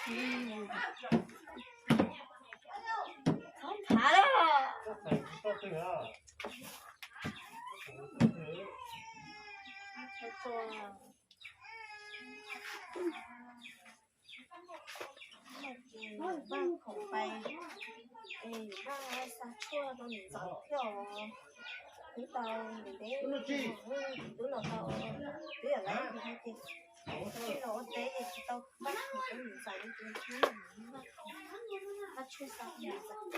Txhob nphav lawm. Vaj khoom pais es vaj xa tshuaj rau niam ntxawm thiab os. Twb tau ntev ntev, twb los tau, twb yam lawv hais tias tsis los ua teb es tsis tau vaj khoom rau niam ntxawm li ces vaj khoom, vaj tshuaj xa rau niam ntxawm.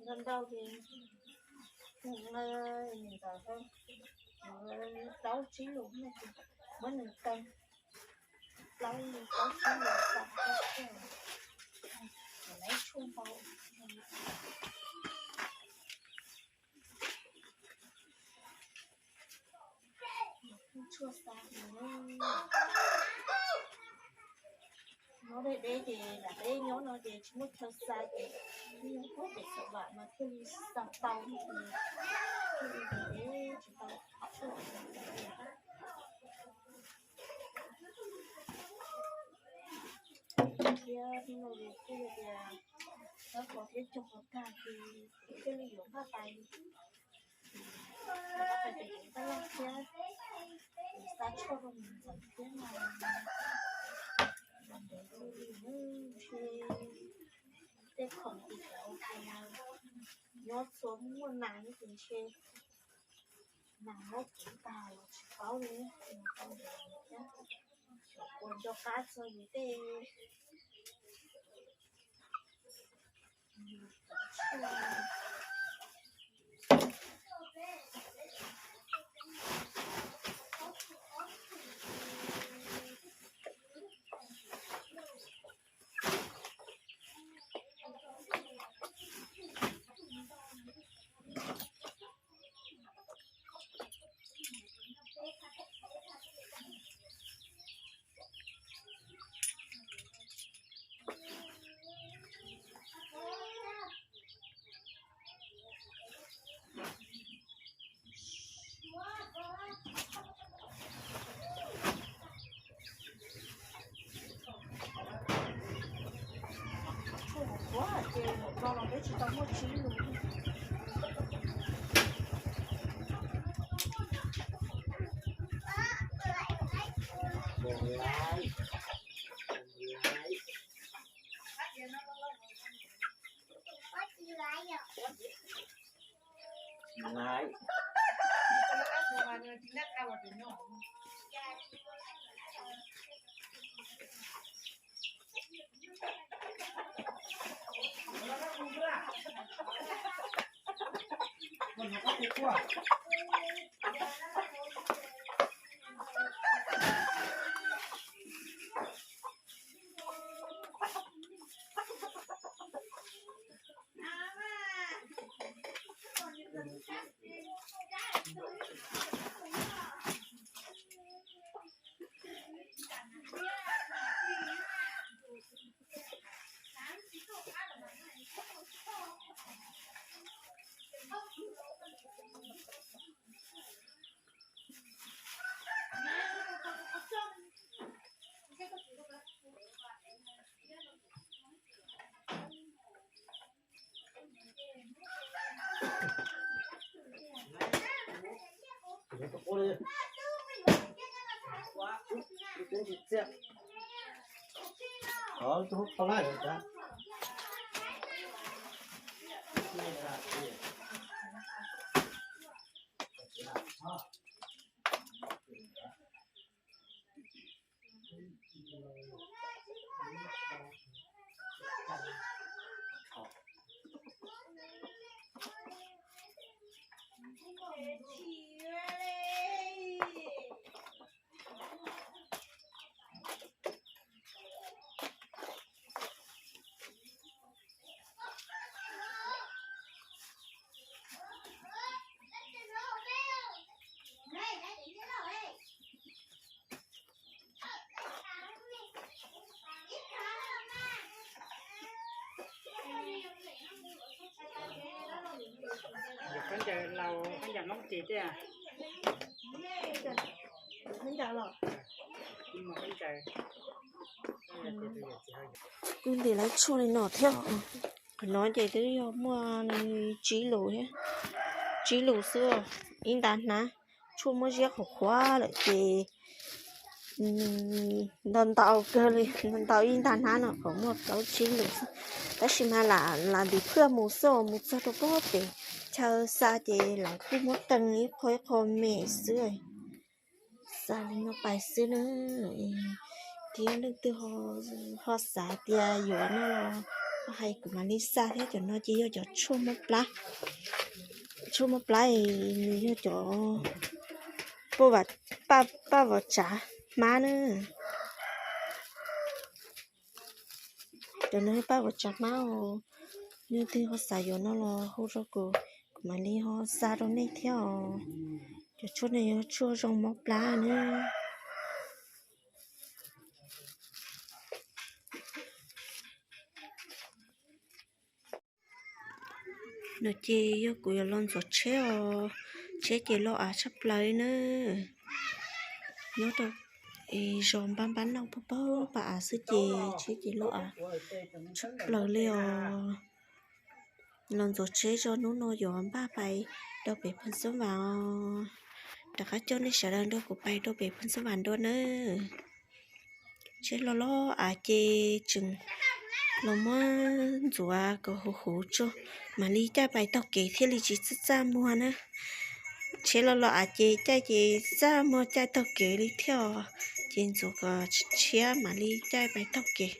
Ntau ntau ces niam ntxawm plaub tsib lus no ces muab nws kaw plaub plaub tsib lus xam rau thiaj laiv tshuaj ntau. Tshuaj xa nyob deb deb ces lam deb nyob no ces tsis muaj chaw xa ces nyob puag pem xav vam mas thiaj li xa tau no ces thiaj li deb deb tsis tau tshuaj. Thiab hnub no ces kuj yog tias tab tom thiab cog qhov kag ces thiaj li yuav npaj tais, yuav npaj tais ces yuav npaj laj thiab, yuav xa tshuaj rau niam ntxawm thiab no. Los ntev li ntshe tej khoom ces cov uas nyob txhua muaj nas no ces ntshe nas muab kuv tag los tsis paub li, tau thiab. Uas nco qab txog yus tej Tshuaj mus tuav ces mus no los peb tsis tau muaj tsib lus. Kuj ntim lawv tshuaj li no thiab. Qhov no ces twb yog muaj li tsib lus thiab, tsib lus xwb, ib nta hnab. Tshuaj muab ziab qhuav qhuav lawm ces nws ntau ntau kawg li, ntau ib nta hnab no kom muaj plaub tsib lus xwb. Tab sis mas lam lam ntim phwj mus xwb, mus txog rau pem chaw xa ces lawv kuj muab tees ib qho ib qho me xwb. Xa li no pais xwb na. Thiab leej twg ho xav tias yuav no los hais kuv mam li xa thiab. Cov no ces yog cov tshuaj mob plab, tshuaj mob plab es nws yog cov paj vov tsav hmab na. Cov no yog paj vov tsav hmab os. Leej twg ho xav yuav no los hu rau kuv, kuv mam li ho xa rau nej thiab os. Cov tshuaj no yog tshuaj zoo mob plab na. No ces yog kuv yuav los ntxuav tsheb os. Tsheb ces loj av tshaj plaws li na. Nyob rau zos npab npab nauj pab pab pas av xwb ces tsheb ces loj av tshaj plaws li os. Los ntxuav tsheb zog hnub no yuav npaj pais rau pem Phoos Xab Vas os. Rov qab coj nej sawv daws nrog kuv pais rau pem Phoos Xab Vas dua nawb. Tsheb loj loj av ces tseem los muab ntxuav kom huv huv tso, mam li caij pais taug kev thiaj li tsis txaj txaj muag na. Tsheb loj loj av ces caij ces txaj muag caij taug kev li thiab os. Ces ntxuav kom tshiab mam li caij pais taug kev.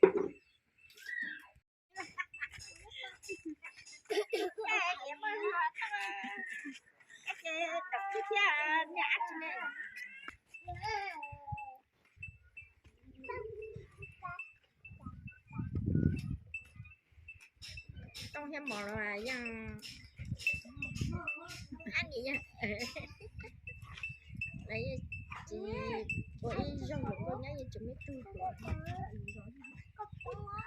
Tooj thiab mov los yeej ab nim yeej, lawv yeej tsis ua ib zaug los koj nyob yeej tsis muaj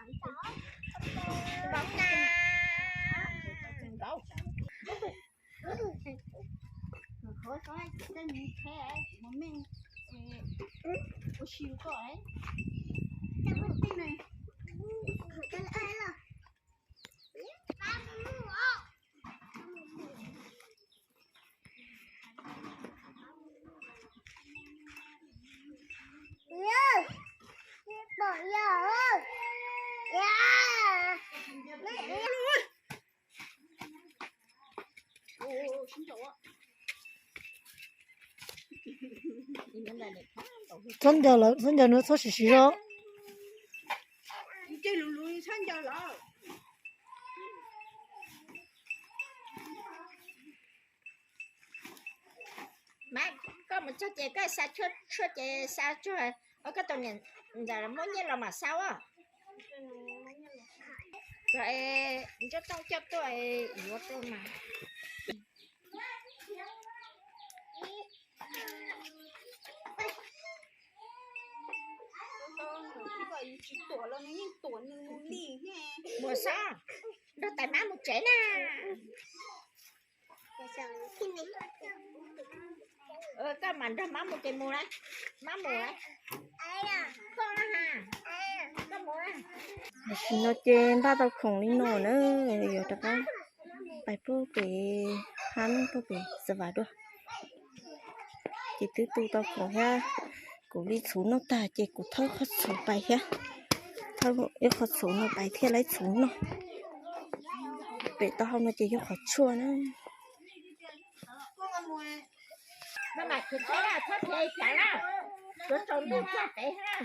ib tug. Vauv na. Txhob ncaws lawm, txhob ncaws, nws txhob siv siv zog. Mas koj mus txog ces koj xa tshuaj, tshuaj ces xa tsuag, koj tus niam ntxawm muab nyiaj los mam xa os. Kom Ntsuab Tooj coj tuaj yuav rau mas. Mus xa, nrog tais mab mus tsev na. Koj mam nrog mab mus ces mus na. Mab mus, koj na, koj mus na. Tam sim no ces npaj tau khoom li no na, yuav rov qab pais puag pem hab puag pem xav vam dua. Ces twb tu tau khoom thiab, kuv li txhuv noj tag ces kuv thawb qhov txhuv pais thiab, thawb ib qhov txhuv no pais thiab lawv txhuv noj. Pem taub hau no ces yog qhov tshuaj na. Txhob khiav xyav na, yuav tsaus ntuj tag pem na.